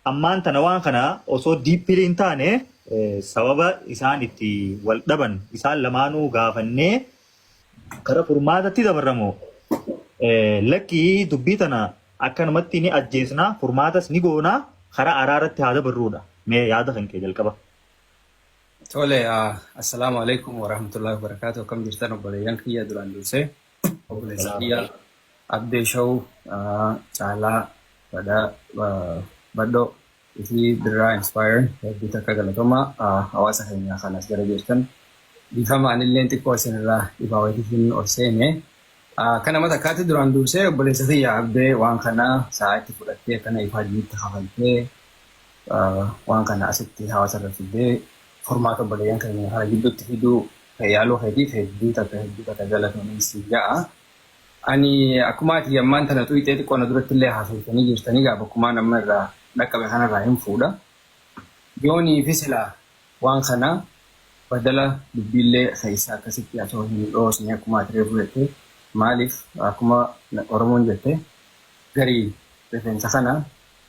Ammaan tana waan kana osoo deeply hin taane sababa isaan itti wal dhaban isaan lamaanuu gaafannee kara furmaatatti dabarramoo lakkii dubbii tana akkanumatti ni ajjeesna furmaatas ni goona karaa araaratti haa dabarruudha. Mee yaada kan kee jalqaba. Tole, assalaamu alaikum warahmatullahi wabarakatuh. Akkam jirtan obboleeyyan kiyya? Duraan dursee obboleessa kiyya Abdee Shaw, Caalaa, Badaa, Badhoo fi Birraa Inspire, hedduu takka galatoomaa. Hawaasa keenya kanas jala jirtan, dhiifama, anillee xiqqoo isinirraa dhibaa wayiitiin ol seene. Akka nama takkaatti duraan dursee obboleessa kiyya Abdee, waan kana sa'aatii fudhattee akkana ifaajjiitti kafaltee waan kana asitti hawaasa irra fiddee furmaata obboleeyyan keenya kana gidduutti fiduu yaaluu keetiif hedduu takka galatoomii si ja'a. Ani akkuma ati ammaan tana xuyxee xiqqoo na duratti illee haasoftanii jirtanii gaa bakkumaan amma irraa dhaqqabe kanarraa hin fuudha. Yoonii fi silaa waan kana badala dubbiillee keessa akkasitti osoo hin dhoosne, akkuma ati reefu jette, maaliif akkuma Oromoon jette garii rifeensa kana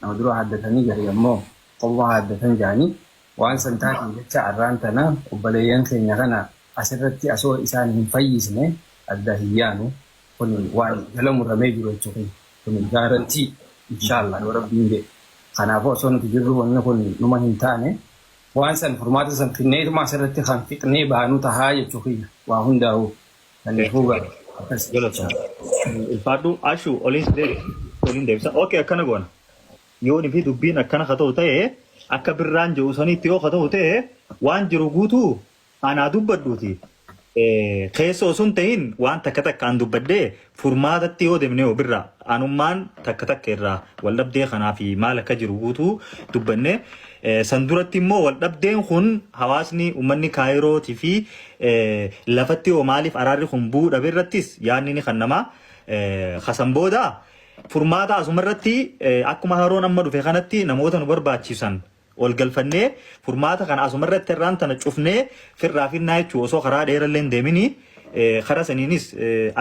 nama dura haaddatanii, garii ammoo kophaa haaddatan jedhanii, waan san taateen jecha arraan tana obboleeyyan keenya kana asirratti osoo isaan hin fayyisne adda hin yaanu. Kun waan jala muramee jiru jechuudha. Kun guarantee, inshallah, yoo Rabbiin jedhe. Kanaafuu osoo nuti jirru wanni kun numa hin taane, waan san furmaata san finneetuma asirratti kan fixnee baanu tahaa jechuu kiyya waa hundaa'u. Kanaafuu gaa akkas. Galatoom. Ulfaadhu Ashu, oliin si deebisa. Oliin deebisa. Okay, akkana goona. Yoon fi dubbiin akkana ka ta'u ta'e, akka Birraan jedhu sanitti yoo ka ta'u ta'e, waan jiru guutuu anaa dubbadhuuti. Keessa osoo hin ta'in waan takka takkaan dubbadhee furmaatatti yoo deemne, yoo Birraa anummaan takka takka irraa wal dhabdee kanaa fi maal akka jiru guutuu dubbanne, san duratti immoo wal dhabdeen kun hawaasni uummanni Kaayirootii fi lafatti yoo maaliif araarri kun bu'uu dhabe irrattis yaadni ni kennamaa. Kasan booda furmaata asuma irratti akkuma haroon amma dhufe kanatti namoota nu barbaachisan ol galfannee furmaata kana asuma irratti irraan tana cufnee firraa finnaa jechuu, osoo karaa dheerallee hin deemini karaa saniinis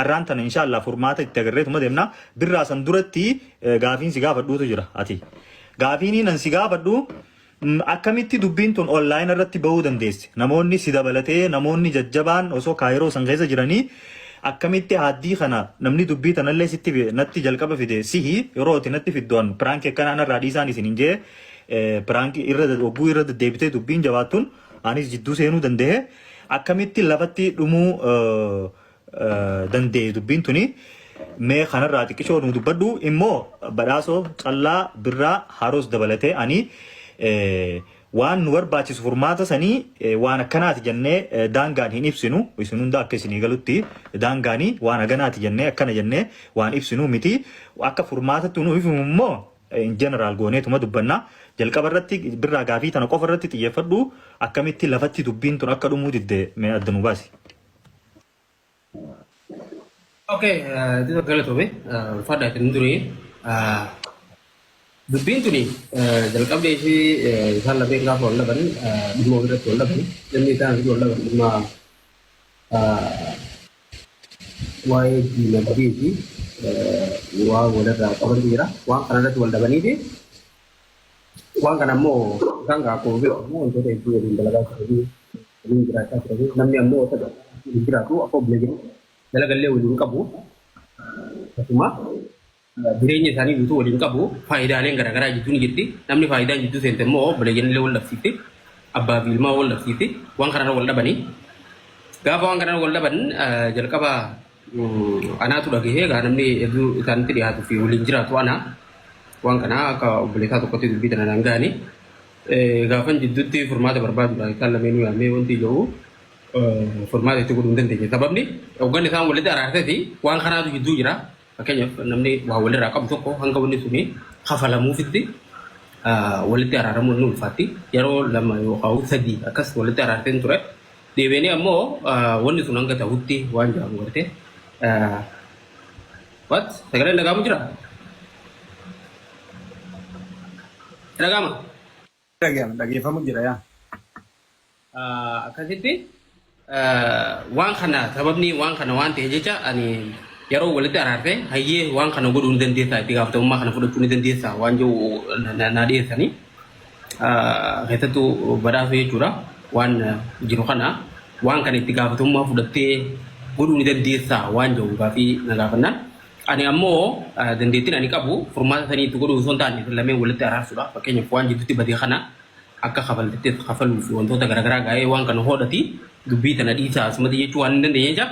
arraan tana inshallah furmaata itti agarreetuma deemna. Birraa, san duratti gaafiin si gaafadhuutu jira. Ati gaafiin nan si gaafadhu, akkamitti dubbiin tun online irratti bahuu dandeesse? Namoonni si dabalatee namoonni jajjabaan osoo Kaayiroo san keessa jiranii akkamitti haaddii kana namni dubbii tanallee sitti natti jalqaba fide sihi? Yeroo ati natti fiddu an prank akkanaa narraa dhiisaan isin hin jee, prank irra hogguu irra deddeebitee dubbiin jabaattun anis jidduu seenuu danda'e. Akkamitti lafatti dhumuu danda'e dubbiin tuni? Mee kanarraa xiqqishoo nu dubbadhu. Immoo Badhaasoo, Callaa, Birraa, Haroos dabalatee ani waan nu barbaachisu furmaata sanii waan akkanaati jennee daangaan hin ibsinu. Isin hunda akka isinii galutti daangaanii waan haganaati jennee akkana jennee waan ibsinu miti. Akka furmaatatti nu ifimu immoo in general gooneetuma dubbanna. Jalqaba irratti Birraa, gaafii tana qofa irratti xiyyeeffadhu. Akkamitti lafatti dubbiin tun akka dhumuu didde mee adda nu baasi. Okay, dura galatoome, ulfaadha isin durii. Dubbiin tuni jalqabdee fi isaan lameen gaafa wal dhaban dhimma ofirratti wal dhaban, dhimmi isaan irratti wal dhaban dhimma waa'ee diinagdee fi waan walirraa qabantu jira. Waan kana irratti wal dhabanii fi waan kana ammoo isaan gaa akkuma beekamu wantoota hedduu waliin dalagaa turanii, waliin jiraachaa turanii. Namni ammoo akka waliin jiraatu, akka obboleeyyan dalagallee waliin qabu, akkasuma jireenya isaanii guutuu waliin qabu, faayidaaleen garaagaraa jidduu ni jirti. Namni faayidaan jidduu seente immoo obboleeyyan illee wal dhabsiifti, abbaa fi ilmaa wal dhabsiifti. Waan kanarra wal dhabanii, gaafa waan kanarra wal dhaban jalqaba anaatu dhagahee. Egaa namni hedduu isaanitti dhiyaatuu fi waliin jiraatu ana. Waan kana akka obboleessaa tokkotti dubbii tana naan gahanii, gaafan jidduutti furmaata barbaadudha isaan lameenuu yaamee wanti jedhu furmaata itti godhuu hin dandeenye. Sababni hoggan isaan walitti araarteeti waan kanaatu jidduu jira. Fakkeenyaaf namni waa walirraa qabu tokko hanga wanni suni kafalamuufitti walitti araaramuun ni ulfaatti. Yeroo lama yookaan sadii akkas walitti araarteen ture. Deebi'anii ammoo wanni sun hanga ta'utti waan jedhamu gartee. What? Sagaleen dhaga'amu jira? Dhaga'ama? Dhaga'ama, dhageeffamu jira yaa. Akkasitti waan kana sababni waan kana waan ta'e jecha ani Yeroo walitti araarte hayyee waan kana godhuu ni dandeessaa, itti gaafatamummaa kana fudhachuu ni dandeessaa waan jiru na dhiyeessanii. Keessattuu Badhaasuu jechuudha, waan jiru kana, waan kana itti gaafatamummaa fudhattee godhuu ni dandeessaa waan jiru gaafii na gaafannaan. Ani ammoo dandeettiin ani qabu furmaata sanii itti godhuu osoo hin taane lameen walitti araarsuudha. Fakkeenyaaf, waan jidduutti badee kana akka kafaltittis kafaluu fi wantoota garaagaraa gaa'ee waan kana hodhati dubbii tana dhiisaa asumatti jechuu waan hin dandeenye jecha.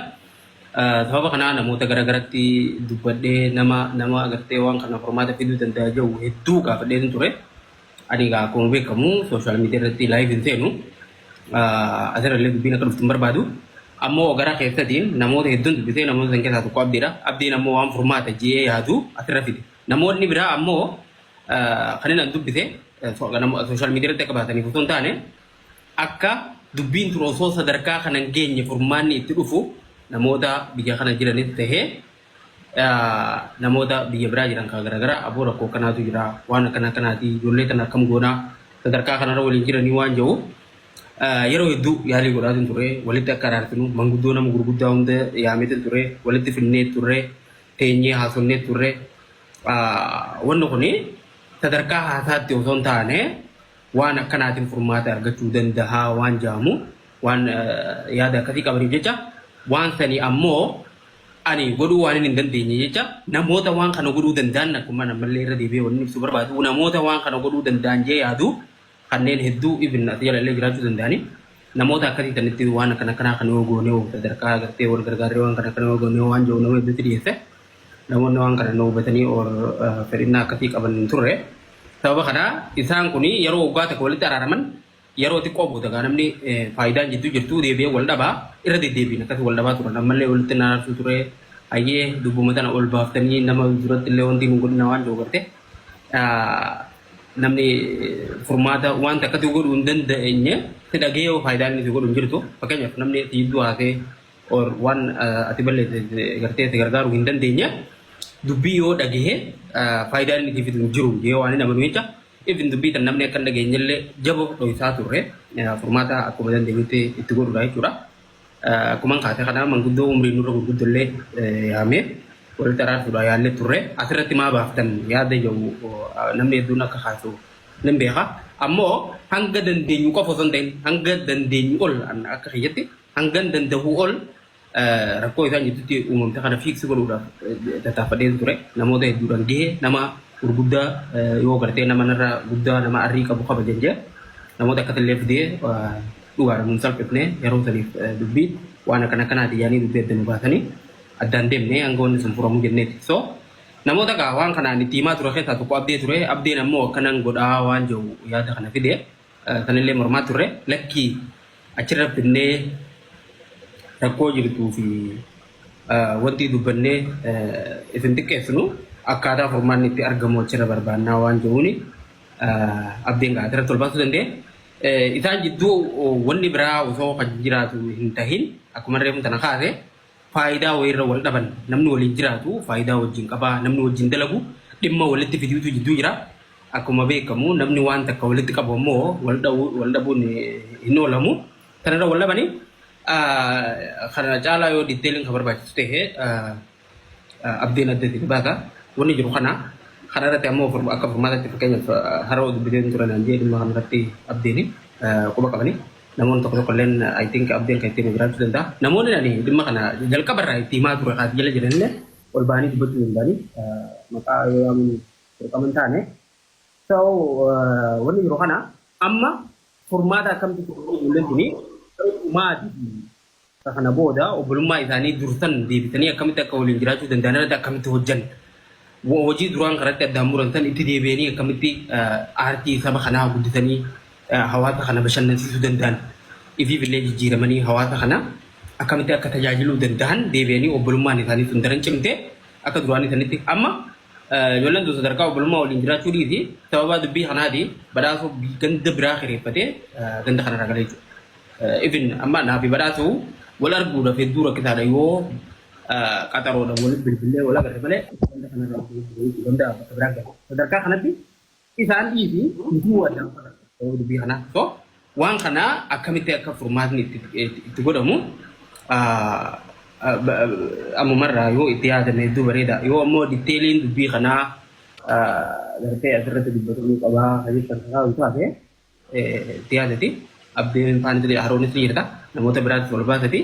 Sababa kanaa namoota garaagaratti dubbadhee, nama agartee waan kana furmaata fiduu danda'a jiru hedduu gaafadhee ture. Ani egaa akkuma beekamu social media irratti live hin seenu. Asirrallee dubbiin akka dhuftu hin barbaadu. Ammoo gara keessatiin namoota hedduun dubbisee, namoota san keessaa tokko Abdiidha. Abdiin ammoo waan furmaata ji'ee yaadu asirra fide. Namoonni biraa ammoo kan inni dubbise social media irratti akka baasaniif osoo hin taane, akka dubbiin tun osoo sadarkaa kana hin geenye furmaanni itti dhufu, namoota biyya kana jiranis tahee namoota biyya biraa jiran kan garaagaraa, aboo rakkoo akkanaatu jira, waan akkana akkanaati, ijoollee tana akkam goonaa, sadarkaa kanarra waliin jiranii waan jiru, yeroo hedduu yaalii godhaatiin ture. Walitti akka araarsinu manguddoo, nama gurguddaa hunda yaameetiin ture, walitti finnee turre, teenyee haasofnee turre. Wanni kuni sadarkaa haasaatti osoo hin taane waan akkanaatiin furmaata argachuu danda'a waan jaamu waan yaada akkasii qabaniif jecha, waan sanii ammoo ani godhuu waan hin dandeenye jecha, namoota waan kana godhuu danda'an, akkuma ammallee irra deebi'ee wanni ibsuu barbaadu, namoota waan kana godhuu danda'an jee yaadu kanneen hedduu ibn as jalallee jiraachuu danda'ani, namoota akkasii sanitti waan akkana akkanaa kana yoo goone, sadarkaa agartee wal gargaarree waan kana akkana yoo goone waan jiru nama hedduutti dhiyeesse. Namoonni waan kana nu hubatanii or fedhinnaa akkasii qaban hin turre. Sababa kana isaan kun yeroo waggaa tokko walitti araaraman, yeroo xiqqoo booda gaa namni faayidaan jidduu jirtu deebi'ee wal dhabaa, irra deddeebiin akkasii wal dhabaa turan. Ammallee walitti araarsuu ture, hayyee dubbuma tana ol baaftanii nama duratti illee wanti nu godhina waan jiru garte namni furmaata wanta akkasii godhuu hin dandeenye si dhagee yoo faayidaan inni si godhu hin jirtu. Fakkeenyaaf, namni si jidduu haasee or waan ati balleesse gartee si gargaaruu hin dandeenye dubbii yoo dhagahee faayidaan inni si fidu hin jiru yoo waan hin amanu jecha, even dubbii tan namni akka hin dhageenyellee jaba dho'isaa turre, furmaata akkuma dandeenyutti itti godhudha jechuudha. Akkuma kaase kana manguddoo umriin nurra gurguddollee yaamee walitti araarsuudha yaallee turre. Asirratti maa baaftan yaada jedhu namni hedduun akka kaasu nan beeka. Ammoo hanga dandeenyu qofa osoo hin ta'in hanga dandeenyu ol, akka kiyyatti hanga danda'u ol rakkoo isaan jidduutti uumamte kana fix godhuudhaaf tattaafadheen ture. Namoota hedduudhaan gahee, nama gurguddaa yoo gartee nama narra guddaa, nama arrii qabu kabajan jee namoota akkasillee fidee, dhugaadha nun salphifne. Yeroo saniif dubbii waan akkana akkanaati yaanii dubbii adda nu baasanii addaan deemne hanga wanni sun furamu jenneeti. So namoota gaa waan kanaan itti himaa ture keessaa tokko Abdee ture. Abdeen ammoo akkanan godhaa waan jiru yaada kana fide, sanillee mormaa turre. Lakkii, achirra finnee rakkoo jirtuu fi wanti dubbannee isin xiqqeessinu akkaataa furmaanni itti argamu achirra barbaannaa waan jiruuni Abdeen gaa asirratti ol baasuu danda'e. Isaan jidduu wanni biraa osoo kan jiraatu hin tahin, akkuma reefu tana kaase, faayidaa wayiirra wal dhaban. Namni waliin jiraatu faayidaa wajjin qabaa, namni wajjin dalagu dhimma walitti fiduutu jidduu jira. Akkuma beekamu namni waan takka walitti qabu ammoo wal dhabuun hin oolamu. Kanarra wal dhabanii kana caalaa yoo detailiin kan barbaachisu ta'e Abdeen adda itti baasa. Wanni jiru kana kanarratti ammoo akka furmaatatti, fakkeenyaaf, haroo dubbitee turan jee dhimma kanarratti Abdeeni quba qabanii. Namoonni tokko tokko illeen, I think, Abdeen kan ittiin jiraachuu danda'a. Namoonni ani dhimma kana jalqabarraa itti himaa ture kaas jala jiranillee ol bahanii dubbachuu danda'anii, maqaa yoo yaamuun dirqama hin taane. So wanni jiru kana, amma furmaata akkamitti ijoolleen tuni dhumaatii fi kana booda obbolummaa isaanii dursan deebisanii akkamitti akka waliin jiraachuu danda'an irratti akkamitti hojjan, hojii duraan karatti addaan muran san itti deebi'anii akkamitti aartii saba kanaa guddisanii hawaasa kana bashannansiisuu danda'an, ifiif illee jijjiiramanii hawaasa kana akkamitti akka tajaajiluu danda'an, deebi'anii obbolummaan isaanii sun daran cimte akka duraanii sanitti. Amma ijoolleen tun sadarkaa obbolummaa waliin jiraachuu dhiisi, sababa dubbii kanaati Badhaasoo ganda biraa kireeffatee ganda kanarraa galee jechuudha. Even amma naafi Badhaasoo wal arguudhaaf hedduu rakkisaadha, yoo qaxaroodhaan walitti bilbilee wal agarre malee ganda kanarraa ganda bakka biraa gala. Sadarkaa kanatti isaan dhiisi nutuu addaan fagaatu sababa dubbii kanaa. So waan kana akkamitti akka furmaatni itti godhamu Ammumarraa yoo itti yaadame hedduu bareeda. Yoo ammoo detailiin dubbii kanaa gartee asirratti dubbatamuu qabaa kan jettan karaa taate itti yaadati. Abdeen faana Haroonis ni jirta. Namoota biraattis wal baasati.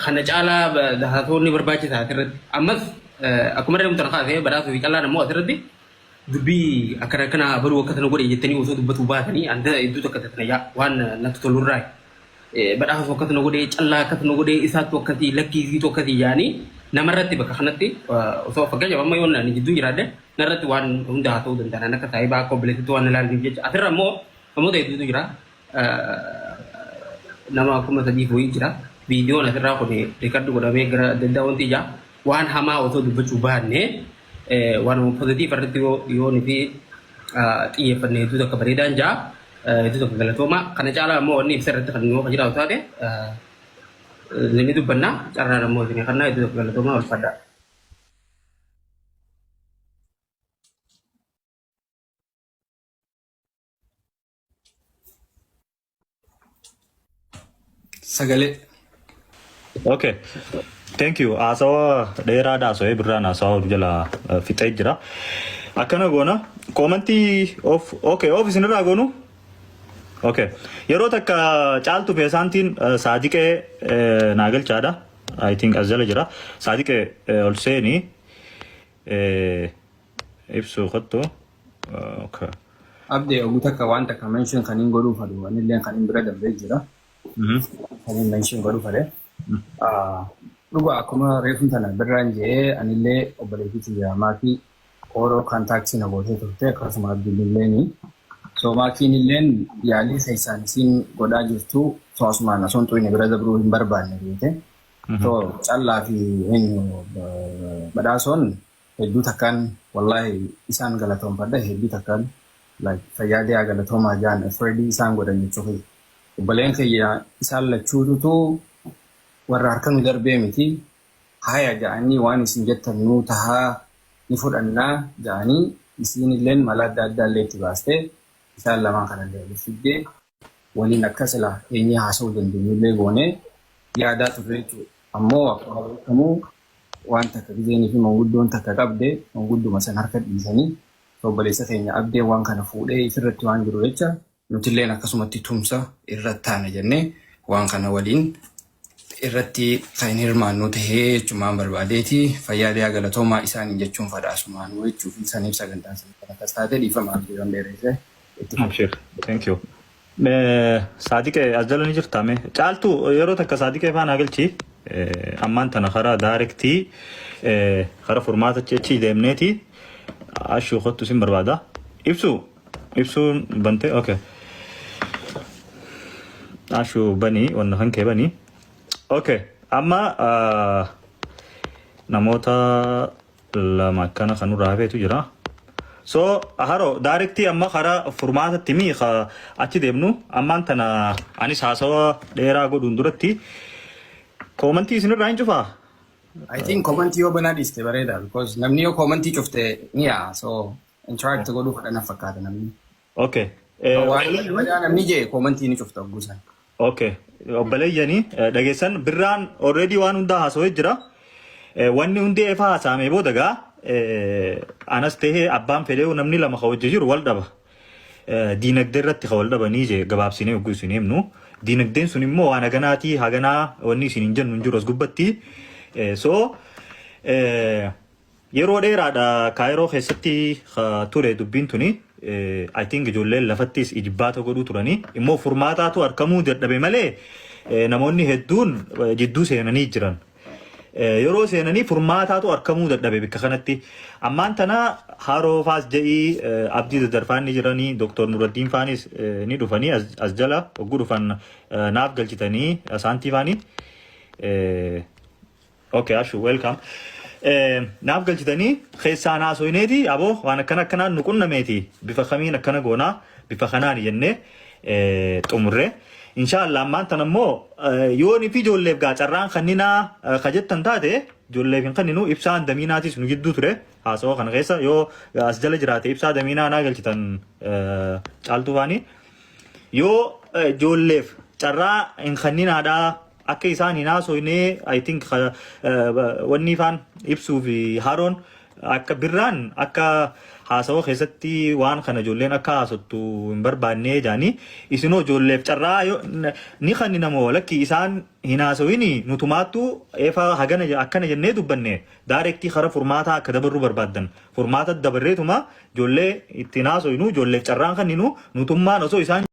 Kana caalaa haasawni barbaachisaa asirratti. Ammas akkuma irra mutan kaasee badhaasuu fi callaan ammoo asirratti dubbii akkana akkana baruu akka sana godhe jettanii osoo dubbatu baatanii anda hedduu takka tana yaa waan natti tolurraa. Badhaasuu akkasuma godhee, callaa akkasuma godhee, isaattu akkasii, lakkii isiitu akkasii yaanii namarratti bakka kanatti osoo fakkeenyaaf amma yoo ani jidduu jiraadhe narratti waan hunda haa ta'uu danda'an akka saayibaa akka obboleessitti waan ilaalaniif jecha. Asirra immoo namoota hedduutu jira, nama 3000 wayii jira. Viidiyoon asirraa kun record godhamee gara adda addaa wanti ijaa waan hamaa osoo dubbachuu baanne waan positive irratti yoo nuti xiyyeeffanne hedduu takka bareedaan jaa. Hedduu tokko galatooma. Kana caalaa immoo wanni ibsa irratti kan yoo jiraatu taate ni dubbanna. Carraan ammoo isin kannaa. Hedduu tokko galatooma, ulfaadha. Sagalee. Okay. Thank you. Haasawa dheeraadha haasawee birraan haasawaa jala fixee jira. Akkana goona. Commentii off okay off isinirraa goonu. Okay. Yeroo takka caaltu feesaantiin saadiqee naa galchaadha. I think as jala jira. Saadiqee ol seenii ibsu kottu. Okay. Abdee, oguu takka waan takka mention kan hin godhuu fedhu, anillee kan hin bira darbee jira. Kan hin mention godhuu fedhe. Dhuga akkuma reefuun tana birraan jedhee, anillee obboleettii tiyya maatii Ooroo contactii na gootee turte, akkasuma Abdiililleeni. So maatiin illeen yaalii keessaan isiin godhaa jirtu so asumaan osoo hin xuyne bira dabruu hin barbaanne beete. So callaa fi eenyu badhaasoon hedduu takkaan wallahi isaan galatoonfadha, hedduu takkaan like fayyaadee galatoomaa jaan effort isaan godhan jechuu kiyya. Obboleen kiyya isaan lachuututu warra harka nu darbee miti, haya ja'anii waan isin jettan nuu tahaa ni fudhannaa ja'anii, isiin illeen mala adda addaa illee itti baastee isaan lamaan kanallee waliif fiddee waliin akka sila eenyee haasa'uu dandeenyullee goonee yaadaa turre jechuudha. Ammoo akkuma beekamu waan takka gizeenii fi manguddoon takka qabde mangudduma san harka dhiisanii obboleessa keenya Abdeen waan kana fuudhee ifirratti waan jiru jecha nutilleen akkasumatti tumsa irratti taana jennee waan kana waliin irratti kan hin hirmaannu tahee jechumaan barbaadeeti. Fayyaadee galatoomaa isaaniin jechuun fadhaasumaanuu jechuu fi saniif sagantaan sun kan akkas taate. Dhiifama Abdii yoon dheeresse itti. Abshir. Thank you. Saadiqee as jala ni jirta mee? Caaltu, yeroo takka Saadiqee faana galchi. Ammaan tana karaa directii karaa furmaata achi deemneeti. Ashuu kottu sin barbaada. Ibsu ibsuun bante, okay. Ashuu banii wanna kan kee banii. Okay. Amma namoota lama akkana kan nurraa hafeetu jira. So haro directii amma karaa furmaatatti mi achi deemnu. Ammaan tana anis haasawa dheeraa godhuun duratti commentii isinirraa hin cufaa. I think commentii yoo banaa dhiiste bareeda, because namni yoo commentii cufte ni yaa so interact godhuu fedhan fakkaata namni. Okay. Waan badaa namni jee commentii ni cufta hogguu san. Okay. Obboleeyyanii dhageessan, birraan already waan hundaa haasawee jira. Wanni hundi efa haasa'amee booda gaa anas tahee abbaan fedhee namni lama ka hojii jiru wal dhaba. Diinagdee irratti ka wal dhabanii jee gabaabsinee hogguu isin himnu. Diinagdeen sun immoo waan haganaatii haganaa wanni isin hin jennu hin jiru as gubbatti. So yeroo dheeraadha Kaayiroo keessatti ture dubbiin tuni. I think ijoolleen lafattis ijibbaata godhuu turanii immoo furmaataatu argamuu dadhabe malee namoonni hedduun jidduu seenanii jiran. Yeroo seenanii furmaataatu argamuu dadhabe bikka kanatti. Ammaan tana Haroo faas jedhii Abdii Daddarfaan ni jiranii, Dooktor Nuraddiin faanis ni dhufanii as jala hogguu dhufan naaf galchitanii asaantii faanii. Okay, Ashu, welcome. Naaf galchitanii keessaan haasoineeti, aboo waan akkana akkanaan nu qunnameeti, bifa kamiin akkana goonaa, bifa kanaan jennee xumurre. Inshaallah ammaan tan ammoo yoon fi ijoolleef gaa carraan kanninaa ka jettan taate ijoolleef hin kanninu. Ibsaan damiinaatis nu gidduu ture haasawaa kana keessa, yoo as jala jiraate ibsaa damiinaa naa galchitan caaltuu faanii. Yoo ijoolleef carraa hin kanninaadhaa. Akka isaan hin haasoyne, I think, wanni ifaan ibsuu fi haroon akka birraan akka haasawaa keessatti waan kana ijoolleen akka haasottu hin barbaanne jaanii, isinoo ijoolleef carraa ni kanni namoo lakki isaan hin haasawini, nutumaattu eefa hagana akkana jennee dubbanne, direct kara furmaataa akka dabarru barbaaddan, furmaata dabarreetuma ijoollee ittiin haasoynu, ijoolleef carraan kanninu nutummaan osoo isaan